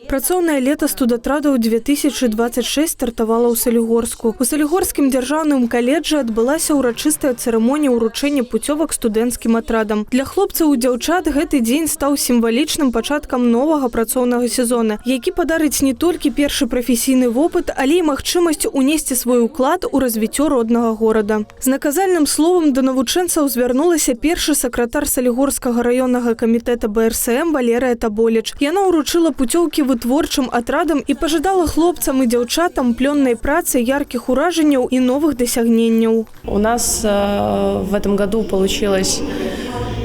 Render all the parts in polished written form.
Працоўнае лета студатрадаў 2026 стартавала ў Салігорску. У Салігорскім дзяржаўным каледжы адбылася ўрачыстая цырымонія ўручэння пуцёвак студэнцкім атрадам. Для хлопцаў і дзяўчат гэты дзень стаў сімвалічным пачаткам новага працоўнага сезона, які падарыць не толькі першы прафесійны вопыт, але і магчымасць унесці свой уклад у развіццё роднага горада. З наказальным словам да навучэнцаў звярнулася першы сакратар Салігорскага раённага камітэта БРСМ Валерыя Таболіч. Яна ўручыла пуцёўкі вытворчым атрадам і пажадала хлопцам і дзяўчатам плённай працы, яркіх уражанняў і новых дасягненняў. У нас в этом году получилось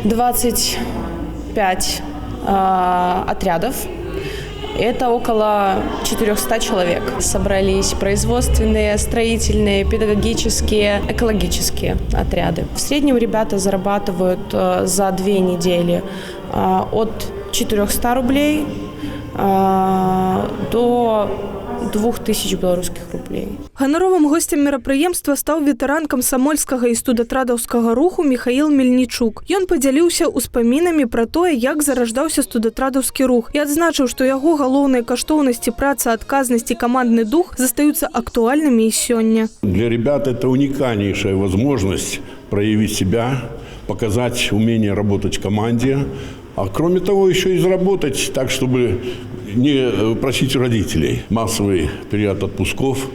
25 отрядов. Это около 400 человек. Собрались производственные, строительные, педагогические, экологические отряды. В среднем ребята зарабатывают за 2 недели от 400 рублей до 2000 белорусских рублей. Ганаровым госцем мерапрыемства стаў ветэран камсамольскага і студатрадаўскага руху Міхаіл Мельнічук. Ён падзяліўся ўспамінамі пра тое, як зараждаўся студатрадаўскі рух, і адзначыў, што яго галоўныя каштоўнасці — праца, адказнасць і камандны дух — застаюцца актуальнымі і сёння. Для ребят это уникальнейшая возможность проявить себя, показать умение работать в команде, а кроме того еще и заработать так, чтобы не просить у родителей. Массовый период отпусков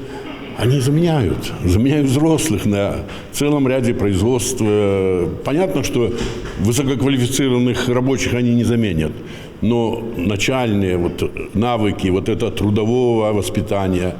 они заменяют взрослых на целом ряде производств. Понятно, что высококвалифицированных рабочих они не заменят, но начальные вот навыки вот это трудового воспитания,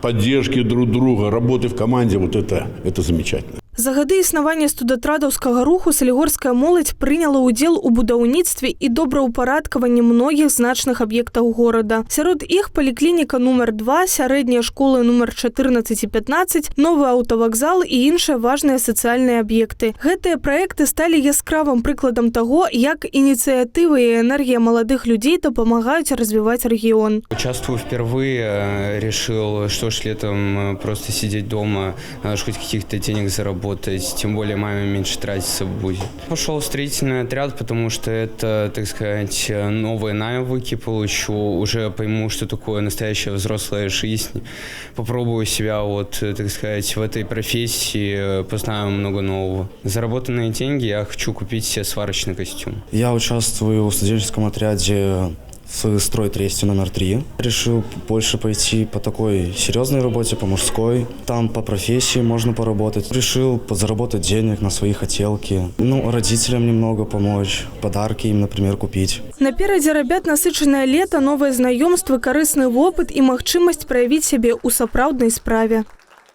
поддержки друг друга, работы в команде, вот это замечательно. За гады існавання студатрадаўскага руху салігорская моладзь прыняла ўдзел у будаўніцтве і добраўпарадкаванні многіх значных аб'ектаў горада. Сярод іх паліклініка нумар 2, сярэдняя школы нумар 14 і 15, новы аўтавакзал і іншыя важныя сацыяльныя аб'екты. Гэтыя праекты сталі яскравым прыкладам таго, як ініцыятывы і энергія маладых людзей дапамагаюць развіваць рэгіён. Участвую впервые, решил, что ж летом просто сидеть дома, надо же хоть каких-то денег заработать, тем более маме меньше тратиться будет. Пошел в строительный отряд, потому что это, так сказать, новые навыки получу, уже пойму, что такое настоящая взрослая жизнь, попробую себя вот, так сказать, в этой профессии, познаю много нового. Заработанные деньги я хочу купить себе сварочный костюм. Я участвую в студенческом отряде в стройтресте номер 3. Решил больше пойти по такой серьезной работе, по мужской. Там по профессии можно поработать. Решил подзаработать денег на свои хотелки. Ну, родителям немного помочь, подарки им, например, купить. Наперадзе рабят насычанае лета, новыя знаёмствы, карысны вопыт і магчымасць праявіць сябе ў сапраўднай справе.